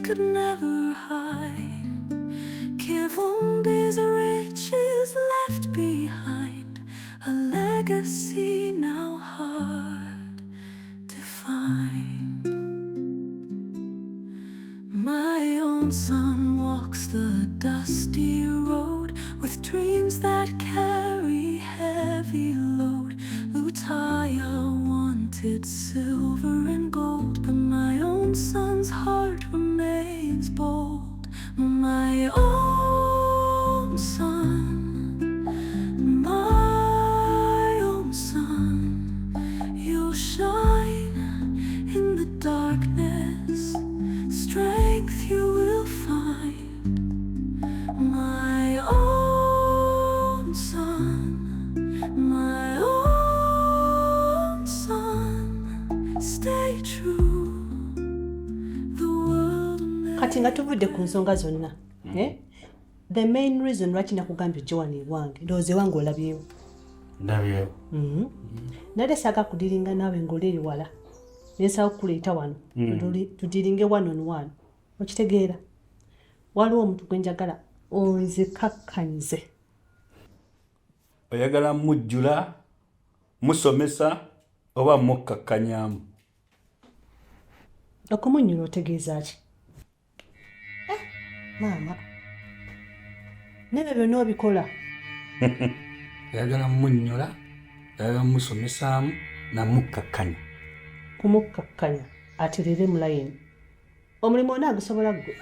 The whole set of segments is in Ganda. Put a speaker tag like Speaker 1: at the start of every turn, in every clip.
Speaker 1: could never hide. Kivumbi's riches left behind, a legacy now hard to find. My own son walks the dusty road with dreams that carry heavy load. Lutaya wanted silver and gold, but my own son's heart remains bold. My own son, my own son, you'll shine in the darkness, strength you will find. My own son, my own son, stay true. The world may
Speaker 2: Kati nga tuvudde ku nsonga zonna, eh? The main reason lwaki nakugambye ojje wano ewange, ndowooza ewange olabyewo.
Speaker 3: Ndabyewo.
Speaker 2: Nate saaga kudealinga naawe ng'oli eri wala, nensawo kukuleeta wano tudealinge one on one. Okitegeera, waliwo omuntu gwe njagala onzikakkanyize.
Speaker 3: Oyagala mujjula, musomesa oba mukkakkanyaamu?
Speaker 2: Okumunyula otegeeza ki? Eh, maama, nebyo byonna obikola.
Speaker 3: Oyagala munyula, oyagala musomesaamu namukkakkanya?
Speaker 2: Kumukkakkanya aterere mu layini. Omulimu ona agusobola ggwe?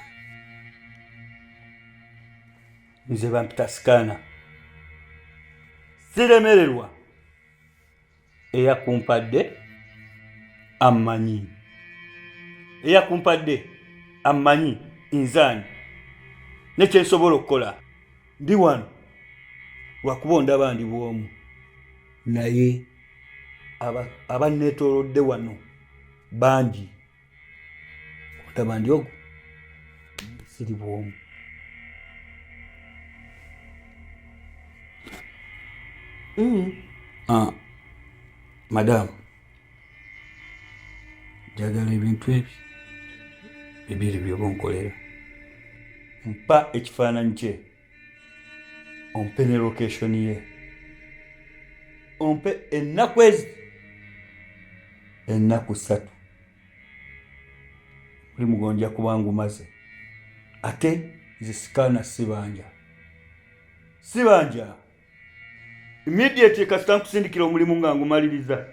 Speaker 3: Nze bampita Sikaana, siremererwa. Eyakumpadde ammanyi, eyakumpadde ammanyi nzaani nekyensobola okukola. Ndi wano lwakuba ondaba ndi bwomu, naye abanneetoolodde wano bangi. Ondaba ndi ogwo, siri bwomu. Ah, madamu, njagala ebintu ebyo bibiri byoba onkolera. Mpa ekifaananyi kye, ompe ne location ye, ompe ennaku ezi, ennaku 3. Mulimu gonja kuba ngumaze. Ate nze Sikaana sibanja, sibanja. Immediately kasita nkusindikira omulimu nga ngumaliriza,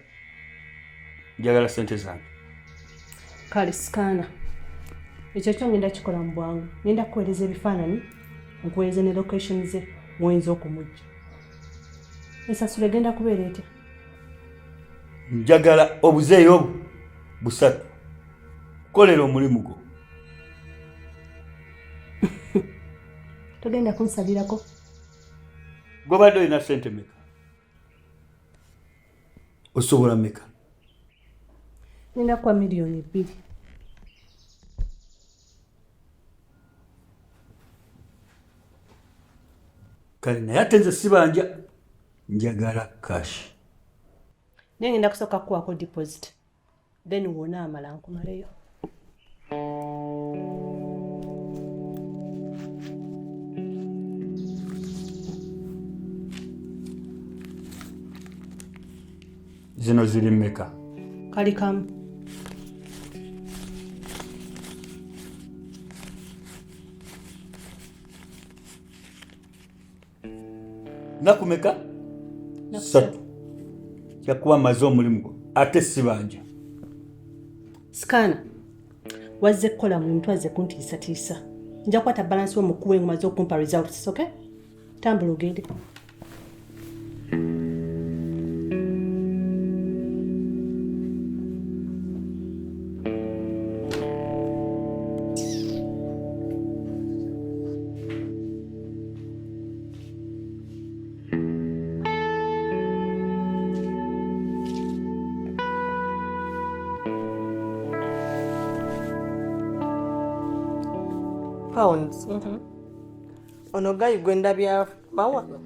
Speaker 3: njagala sente zange.
Speaker 2: Kale Sikaana, ekyo kyo ngenda kikola mu bwangu. Ngenda kukuweereza ebifaananyi, nkuweereze ne location ze mwoyinza okumujja. Ensasula egenda kubeera etya?
Speaker 3: Njagala obuzeeyo obwo busatu, kolera omulimu gwo.
Speaker 2: Togenda kunsabirako?
Speaker 3: Gwobadde olina sente meka? Osobola meka?
Speaker 2: Ngenda kuwa 2 miliyoni.
Speaker 3: Kale, naye ate nze sibanja, njagala cash.
Speaker 2: Naye ngenda kusooka kukuwako deposit, then wona amala nkumaleyo.
Speaker 3: Zino ziri mmeka?
Speaker 2: Kali kamu.
Speaker 3: Naku meka?
Speaker 2: Naku.
Speaker 3: 3. Kyakuba maze omulimu gwo, ate sibanja.
Speaker 2: Sikaana, wazze kukola mulimu, twazze kuntiisatiisa. Nja kukwata balance wo mukuwe ngumaze okumpa results, okay? Tambula ogende.
Speaker 4: Pounds. Ono guy gwe ndabya bawano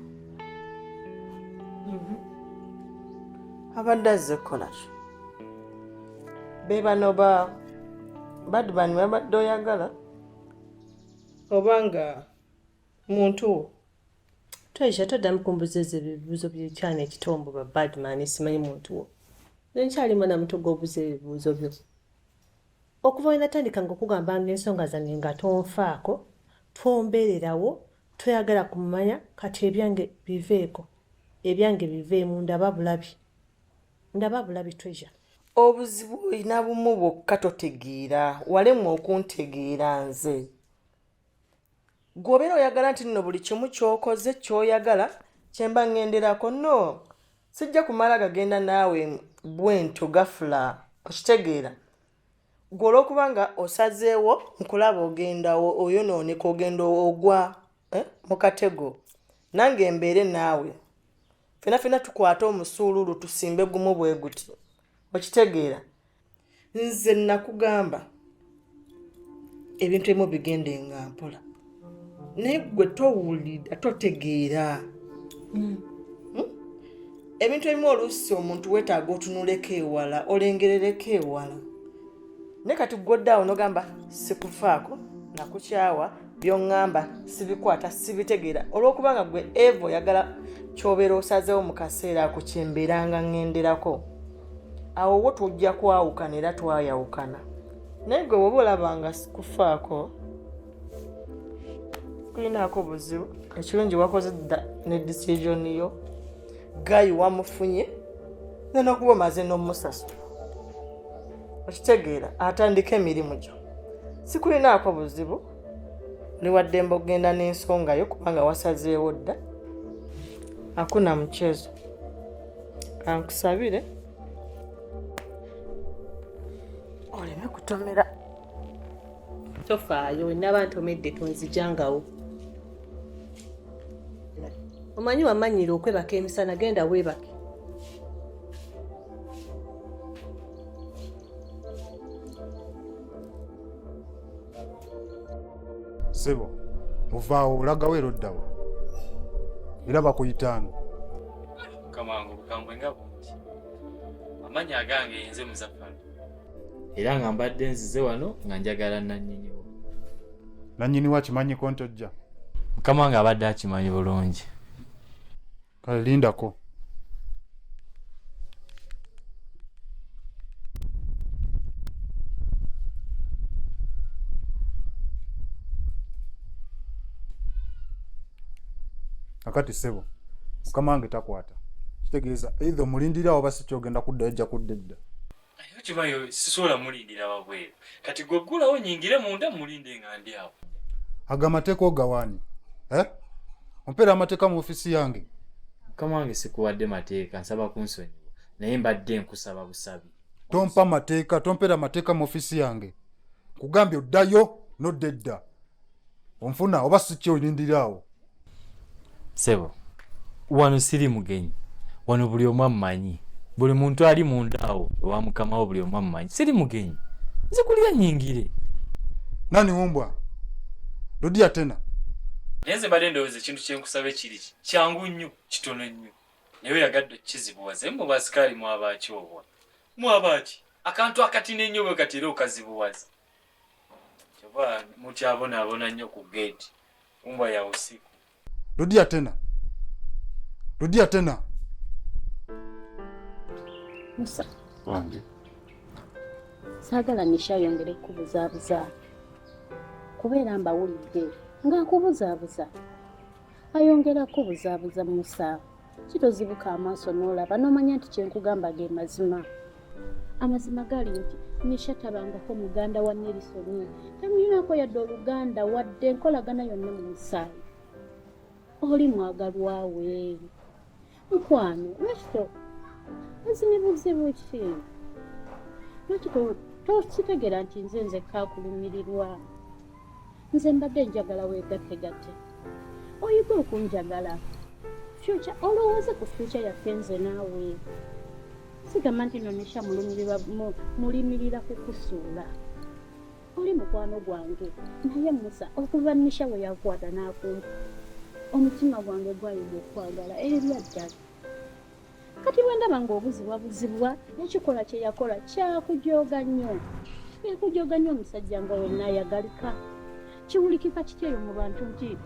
Speaker 4: abadde azze kukola ki? Be bano ba badman babadde oyagala. Oba nga muntu wo.
Speaker 2: Treasure, toddamu kumbuuza ezo ebibuuzo by'ekyana ekitombo ba badman simanyi muntu wo. Nze nkyali mwana muto gw'obuuza ebibuuzo byo. Okuva we natandikanga okugambanga ensonga zange nga tonfaako, tombeererawo, toyagala kumanya, kati ebyange biveeko. Ebyange biveemu ndaba bulabi. Ndaba bulabi Treasure.
Speaker 4: Obuzibu olina bumu bwokka totegeera, walemwa okuntegeera nze. Gwe obeera oyagala nti nno buli kimu ky'okoze ky'oyagala kye mba ŋŋenderako. No, sijja kumala gagenda naawe bwentyo gafula, okitegeera? Gwe olw'okuba nga osazeewo nkulaba ogenda oyonooneka, ogenda ogwa mu katego, nange mbeere naawe. Ffenna ffenna tukwate omusuululu tusimbe gumu bwe guti, okitegeera? Nze nakugamba ebintu ebimu bigende nga mpola, naye gwe towulira, totegeera. Ebintu ebimu oluusi omuntu weetaaga otunuleko ewala, olengerereko ewala. Naye kati gwe odde awo n'ogamba sikufaako, nakukyawa, by'oŋŋamba sibikwata, sibitegeera. Olw'okubanga gwe Eva oyagala ky'obeera osazeewo mu kaseera ako kye mbeeranga ŋŋenderako. Awo wo tujja kwawukana era twayawukana. Naye gwe bw'oba olaba nga sikufaako, kulinaako buzibu. Ekirungi wakoze dda ne decision yo, gayi wamufunye, n'okuba omaze n'omusasula. Okitegeera, atandika emirimu gyo. Sikulinaako buzibu, oli wa ddembe okugenda n'ensonga yo kubanga wasazeewo dda. Hakuna mchezo. Kankusabire oleme kutomera.
Speaker 2: Tofaayo, naba ntomedde tonzijangawo. Omanyi wamanyira okwebaka emisana, genda weebake.
Speaker 5: Ssebo, ovaawo olagawo era oddawo. Era bakuyitaano.
Speaker 6: Mukama wange obukambwe nga bungi. Amannya agange nze Muzaffar. Era nga mbadde nzize wano nga njagala nannyiniwo.
Speaker 5: Nannyiniwo akimanyiko nti ojja?
Speaker 6: Mukama wange abadde akimanyi bulungi.
Speaker 5: Kale lindako. Akati ssebo, mukama wange takwata. Kitegeeza either omulindira oba si kyogenda kuddayo ojja kudda edda.
Speaker 6: Naye okimanyi sisobola mulindira wabweru. Kati gwe ggulawo nyingire munda mulinde nga ndi awo.
Speaker 5: Ago amateeka ogawaani? Eh? Ompeera amateeka mu ofiisi yange?
Speaker 6: Mukama wange sikuwadde mateeka, nsaba kunsonyiwa. Naye mbadde nkusaba busabi.
Speaker 5: Tompa mateeka, tompeera mateeka mu ofiisi yange. Nkugambye oddayo n'odda edda. Onfuna oba si kyo olindira awo.
Speaker 6: Ssebo, wano siri mugenyi. Wano buli omu ammanyi. Buli muntu ali munda awo ewa mukama wo buli omu ammanyi. Siri mugenyi. Nzikulira nnyingire.
Speaker 5: Nani umbwa? Rudia tena.
Speaker 6: Naye nze mbadde ndowooza ekintu kye nkusaba ekiri kyangu nnyo, kitono nnyo. Naye oyagadde okukizibuwaza. Mmwe basikaali mwabaaki obwa? Mwabaaki? Akantu akatini ennyo bwe kati era okazibuwaza. Kyova mukyabonaabona nnyo ku gate. Umbwa ya usiku.
Speaker 5: Rudia tena. Rudia tena.
Speaker 7: Musa.
Speaker 5: Wange.
Speaker 7: Saagala Nisha ayongere kukubuzaabuza. Kubeera mbawulidde ng'akubuzaabuza. Ayongera kukubuzaabuza Musa. Kitozibuka amaaso n'olaba n'omanya nti kye nkugamba ge mazima. Amazima gali nti Nisha tabangako muganda wa Nelson. Tamulinako yadde oluganda wadde enkolagana yonna mu musaayi. Oli mwagalwa we. Mukwano, lwaki ozini buzibu ki? Lwaki tokitegeera nti nze nzekka akulumirirwa? Nze mbadde njagala weegattegatte. Oyiga okunjagala. Future, olowooze ku future yaffe nze naawe. Sigamba nti nno Nisha mulimirira kukusuula. Oli mukwano gwange. Naye Musa, okuva Nisha we yakwata n'akumpa, omutima gwange gwayiga okwagala ebya ddala. Kati bwe ndaba ng'obuzibwabuzibwa ekikolwa kye yakola kyakujooga nnyo. Yakujooga nnyo omusajja nga oyo n'ayagalika. Kiwulikika kitya eyo mu bantu nti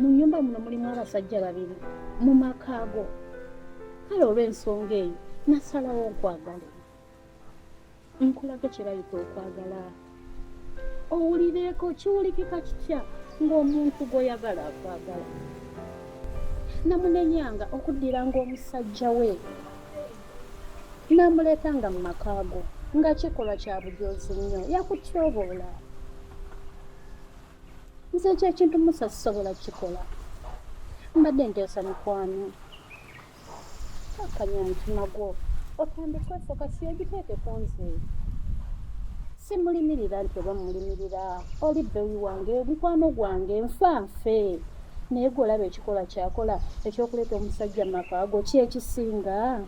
Speaker 7: mu nnyumba muno mulimu abasajja babiri mu maka go? Kale olw'ensonga eyo nasalawo nkwagale, nkulage kye bayita okwagala. Owulireeko kiwulikika kitya ng'omuntu gw'oyagala akwagala? Namunenyanga okuddiranga omusajja we n'amuleetanga mu maka go nga kikolwa kya bujoozi nnyo, yakutyoboola. Nze ekyo ekintu Musa sisobola kukikola. Mbadde nteesa mukwano, kakkanya omutima gwo otandike fokasi ogiteeke ku nze. Simulimirira nti oba mulimirira, oli bbewi wange, mukwano gwange, nfa nfe. Naye gwe olaba ekikolwa kyakola ekyokuleeta omusajja mu maka go ki ekisinga?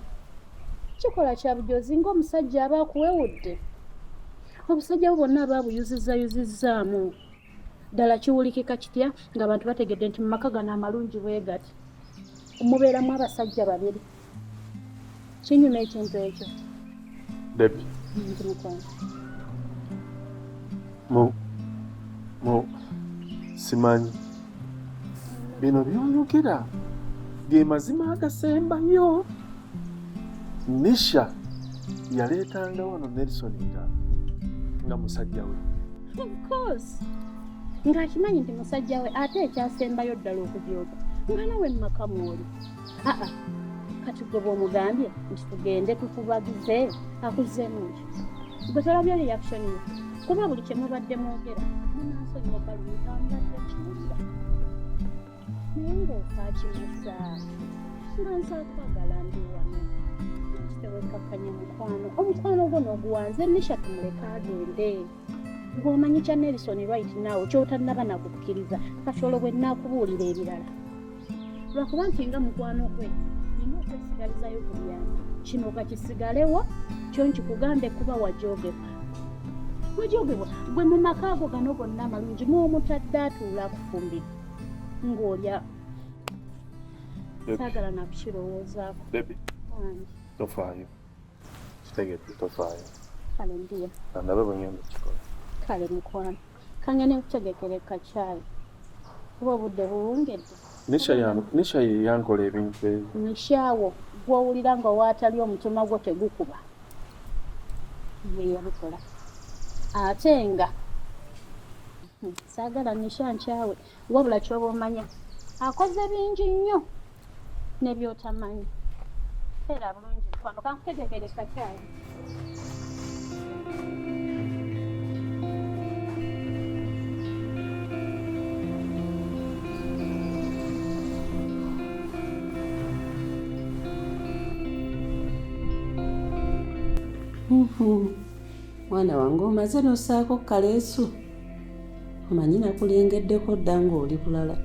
Speaker 7: Kikolwa kya bujoozi ng'omusajja aba akuwewudde. Obusajja bwo bwonna aba abuyuzizzayuzizzaamu. Ddala kiwulikika kitya ng'abantu bategedde nti mu maka gano amalungi bwe gati mubeeramu abasajja babiri? Kinyuma ekintu ekyo.
Speaker 8: Debbie.
Speaker 7: Nti mukwano.
Speaker 8: Mu mu simanyi bino by'oyogera ge mazima agasembayo. Nisha yaleetanga wano Nelson nga nga musajja we.
Speaker 7: Of course. Ng'akimanyi nti musajja we, ate ekyasembayo ddala okujooga nga nawe mu maka mw'oli. Aa, kati gwe bw'omugambye nti tugende tukubagize, akuzzeemu ki? Gwe tolabye reaction ye? Kuba buli kye mubadde mwogera munansonyiwa balunta mbadde kiwulira. Naye ng'ofa ki Musa, nga nze akwagala ndi wano. Lwaki tewekkakkanya mukwano? Omukwano gwo n'oguwanze Nisha tumuleke agende. Gw'omanyi kya Nelson right now ky'otannaba nakukkiriza, kati olwo bwe nnaakubuulira ebirala. Lwakuba nti nga mukwano gwe nina okwesigalizayo ku byange, kino kakisigalewo kyo nkikugambe kuba wajoogebwa. Wajoogebwa gwe mu maka ago gano gonna amalungi mw'omutadde atuula akufumbira ng'olya.
Speaker 8: Debbie.
Speaker 7: Saagala nakukirowoozaako.
Speaker 8: Debbie.
Speaker 7: Wange.
Speaker 8: Tofaayo. Kitegedde, tofaayo.
Speaker 7: Kale ndiya.
Speaker 8: Kandabe bwe ngenda okukikola.
Speaker 7: Kale mukwano, kangende nkutegekere kacaayi kuba obudde buwungedde.
Speaker 8: Nisha ye yankola ebintu ebyo.
Speaker 7: Nishaawo gw'owulira nga waatali omutima gwo tegukuba ye yabikola, ate nga saagala Nisha nkyawe, wabula ky'oba omanya akoze bingi nnyo ne by'otamanyi. Era bulungi mukwano, kankutegekere kacaayi.
Speaker 9: Mwana wange omaze n'ossaako kaleesu, omanyi nakulengeddeko dda ng'oli bulala,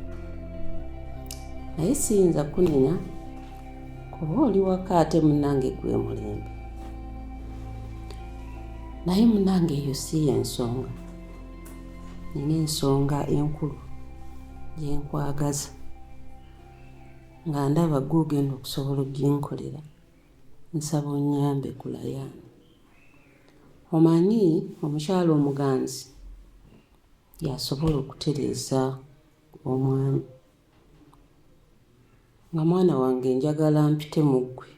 Speaker 9: naye siyinza kunenya kuba oli waka ate munnange gwe mulembe. Naye munnange eyo si y'ensonga, nina ensonga enkulu gye nkwagaza nga ndaba ggwe ogenda okusobola oginkolera. Nsaba onnyambe ku Layaani. Omanyi omukyala omuganzi y'asobola okutereeza omwami. Nga mwana wange njagala mpite mu ggwe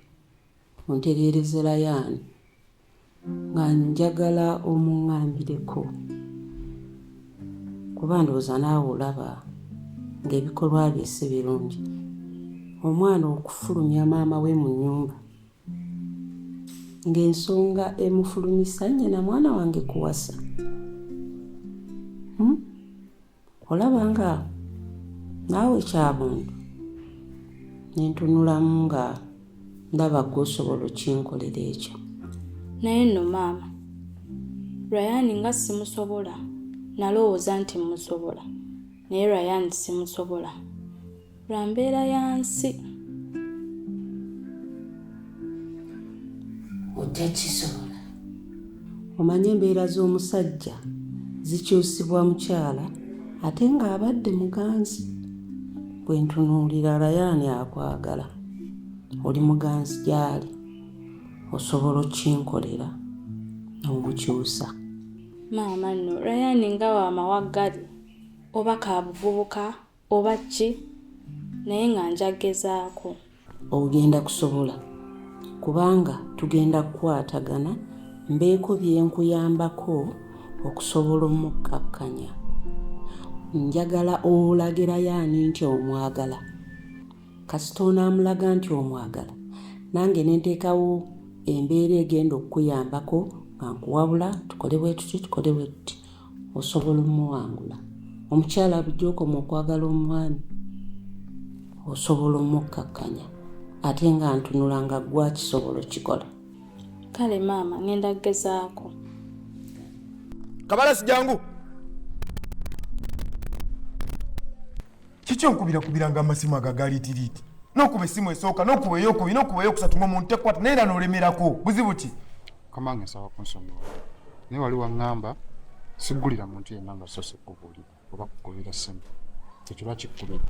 Speaker 9: ontereereze Layaani, nga njagala omuŋŋambireko kuba ndowooza naawe olaba ng'ebikolwa bye si birungi. Omwana okufulumya maama we mu nnyumba ng'ensonga emufulumisa nnyina mwana wange kuwasa. Olaba nga naawe kyabuntu ne ntunulamu nga ndaba ggwe osobola okinkolera ekyo.
Speaker 10: Naye nno maama, Ryan nga simusobola, nalowooza nti mmusobola, naye Ryan simusobola lwa mbeera ya nsi.
Speaker 9: Ojja kisobola. Omanyi embeera z'omusajja zikyusibwa mukyala ate ng'abadde muganzi. Bwe ntunuulira Ryan akwagala, oli muganzi gy'ali, osobola okinkolera n'omukyusa.
Speaker 10: Maama nno Ryan nga wa mawaggali. Oba ka buvubuka oba ki naye nga nja gezaako.
Speaker 9: Ogenda kusobola kubanga tugenda kukwatagana mbeeko bye nkuyambako okusobola omukkakkanya. Njagala olage Rayani nti omwagala. Kasita onaamulaga nti omwagala nange ne nteekawo embeera egenda okukuyambako nga nkuwabula tukole bwe tuti tukole bwe tuti osobola omuwangula. Omukyala bulijjo okoma okwagala omwami osobola omukkakkanya ate nga ntunula nga ggwe akisobola okikola.
Speaker 10: Kale maama ngenda kugezaako.
Speaker 11: Kabalasi jangu. Kiki onkubirakubiranga amasimu ago agaliitiriiti nokuba essimu esooka nokuba eyokubiri nokuba eyokusatu ngaomuntu tekwata naye era nolemerako buzibu ki?
Speaker 5: Kamange nsaba kunsonyiwa naye wali waŋŋamba siggulira muntu yenna nga soose kukubuulira oba kukubira ssimu ekyo lwaki kkubira?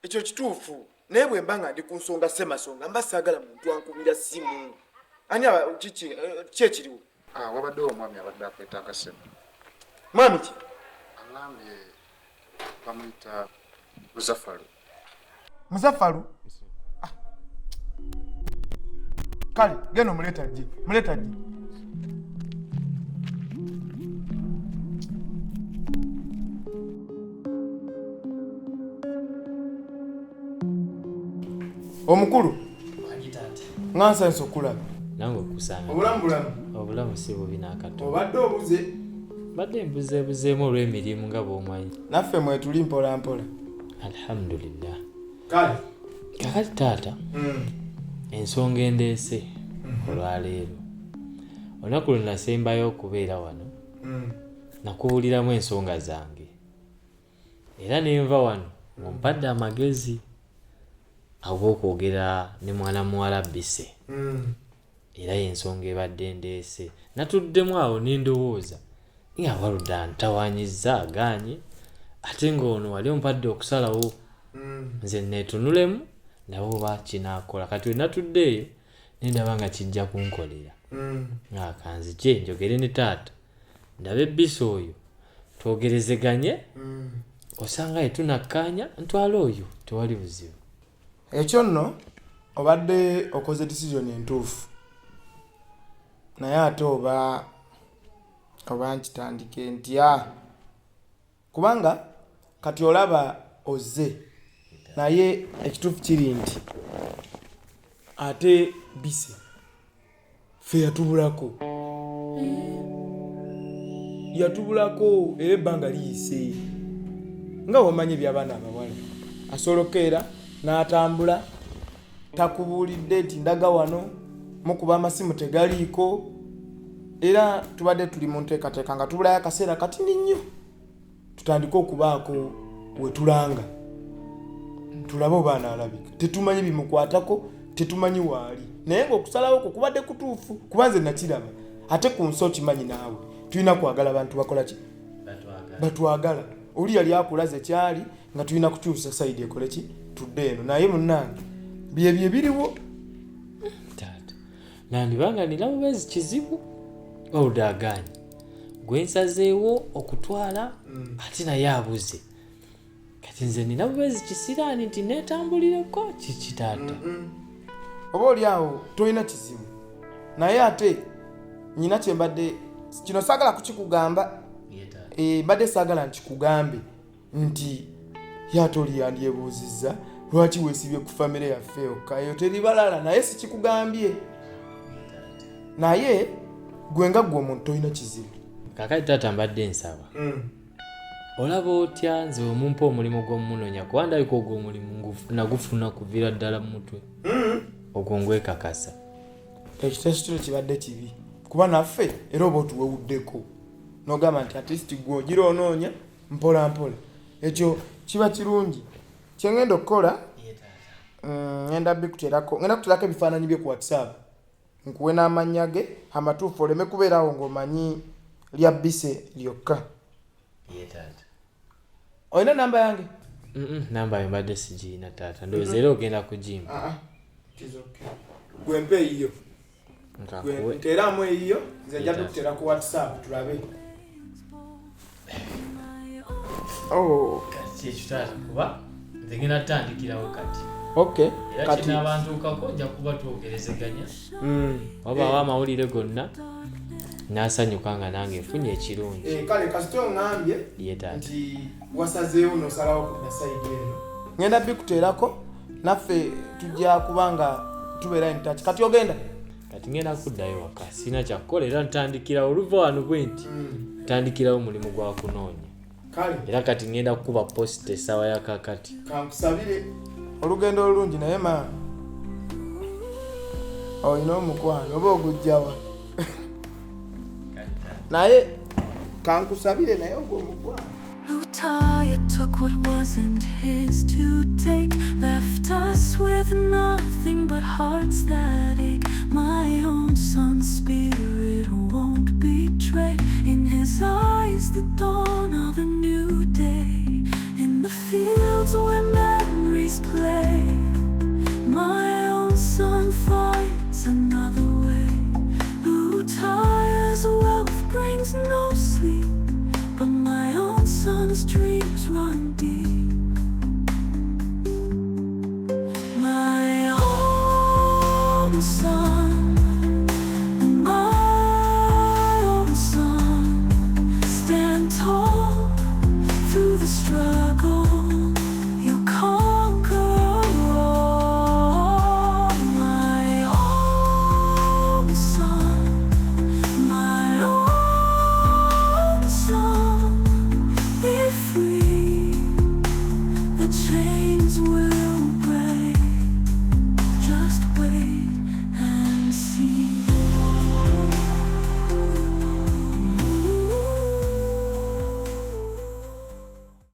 Speaker 11: Ekyo kituufu naye bwe mba nga ndi ku nsonga ssemasonga mba saagala muntu ankubira ssimu. Ani aba kiki ki ekiriwo?
Speaker 5: Ah, wabaddewo omwami abadde akwetaaga ssebo.
Speaker 11: Mwami ki?
Speaker 5: Aŋŋambye bamuyita Muzafalu.
Speaker 11: Muzafalu? Ah. Kale genda omuleeta ajje, muleeta ajje. Omukulu nga nsanyuse okukulaba.
Speaker 6: Nange okusanga.
Speaker 11: Obulamu bulamu.
Speaker 6: Obulamu si bubi n'akatono.
Speaker 11: Obadde obuze.
Speaker 6: Mbadde mbuzeebuzeemu olw'emirimu nga bw'omanyi.
Speaker 11: Naffe mwetuli mpola mpola.
Speaker 6: Alhamdulillah.
Speaker 11: Kale.
Speaker 6: Kakati taata. Ensonga endeese olwaleero. Olunaku lwe nasembayo okubeera wano. Nakubuuliramu ensonga zange. Era ne nva wano ng'ompadde amagezi ag'okwogera ne mwana muwala Bise. Era y'ensonga ebadde endeese. Natuddemu awo ne ndowooza nga Waluda antawanyizza agaanye ate ng'ono wali ompadde okusalawo nze neetunulemu ndabe oba kinaakola. Kati we natudde eyo ne ndaba nga kijja kunkolera. Nga kanzije njogere ne taata ndabe Bise oyo twogerezeganye osanga ye tunakkaanya ntwale oyo tewali buzibu.
Speaker 11: Ekyo nno obadde okoze decision entuufu naye ate oba oba nkitandike ntya kubanga kati olaba ozze naye ekituufu kiri nti ate Bise ffe yatubulako yatubulako era ebbanga liyise nga womanyi ebyabaana abawala asobola okukeera n'atambula takubuulidde nti ndaga wano mukuba amasimu tegaliiko era tubadde tuli mu nteekateeka nga tubulayo akaseera katini nnyo tutandike okubaako wetulanga tulabe oba anaalabika. Tetumanyi bimukwatako, tetumanyi waali, naye ng'okusalawo kwo kubadde kutuufu kuba nze nakiraba. Ate ku nsi okimanyi naawe, tulina kwagala bantu bakola ki? Batwagala. Oli yali akulaze kyali nga tulina kukyusa sayidi ekole ki, tudde eno. Naye munnange byebyo ebiriwo.
Speaker 6: Taata, nandiba nga nina bubeezi kizibu oludda agaanyi gwe nsazeewo okutwala ate naye abuze. Kati nze nina bubeezi kisiraani nti neetambulireko kiki taata?
Speaker 11: Oba oli awo tolina kizibu, naye ate nyina kye mbadde kino saagala kukikugamba. Mbadde saagala nkikugambe nti ye ate oli yandyebuuzizza lwaki weesibye ku famire yaffe yokka, eyo teri balala, naye sikikugambye. Naye gwe nga gwe omuntu tolina kizibu.
Speaker 6: Kaakati taata mbadde nsaba olaba otya nze omumpa omulimu gw'omunonya kuba ndabika ogwo omulimu nagufuna kuviira ddala mu mutwe ogwo ngwekakasa.
Speaker 11: Ekiteeso kino kibadde kibi kuba naffe era oba otuwewuddeko n'ogamba nti at least gwe ogira onoonya mpola mpola, ekyo kiba kirungi. Kye ngenda okukola ngenda bikuteerako, ngenda kuteerako ebifaananyi bye ku WhatsApp nkuwe n'amannya ge amatuufu oleme kubeerawo ng'omanyi lya Bise lyokka. Olina namba yange?
Speaker 6: Namba yo mbadde sigirina taata, ndowooza era ogenda kugimpa.
Speaker 11: Gwe mpa eyiyo. Nteeramu eyiyo nze nja kukuteera ku WhatsApp tulabe. Oh.
Speaker 6: Kati kyekyo taata, kuba nze ngenda tutandikirawo kati.
Speaker 11: Okay.
Speaker 6: Era
Speaker 11: Kati
Speaker 6: kinabantuukako nja kuba twogerezeganya. Wabaawo amawulire gonna n'asanyuka nga nange nfunye ekirungi.
Speaker 11: Kale kasita oŋŋambye
Speaker 6: Ye taata.
Speaker 11: nti wasazeewo n'osalawo kudda sayidi eno, ŋŋenda bikuteerako, naffe tujja kuba nga tubeera in touch. Kati ogenda?
Speaker 6: Kati ngenda kuddayo waka, sirina kyakukola era ntandikirawo oluva wano bwe nti ntandikirawo omulimu gwa kunoonya.
Speaker 11: Kale.
Speaker 6: Era kati ngenda kukuba posita essaawa ya kaakati.
Speaker 11: Kankusabire olugendo olulungi, naye maama olina omukwano oba ogujjawa, naye kankusabire naye ogwo omukwano.
Speaker 1: Lutaya took what wasn't his to take, left us with nothing but hearts that ache. My own son's spirit won't betray. In his eyes, the dawn of a new day. In the fields where memories play, my own son finds another way. Lutaya's wealth brings no sleep, but my own son's dreams run deep. My own son, my own son, stand tall through the struggle. You conquer all. My own son, my own son, be free. The chains will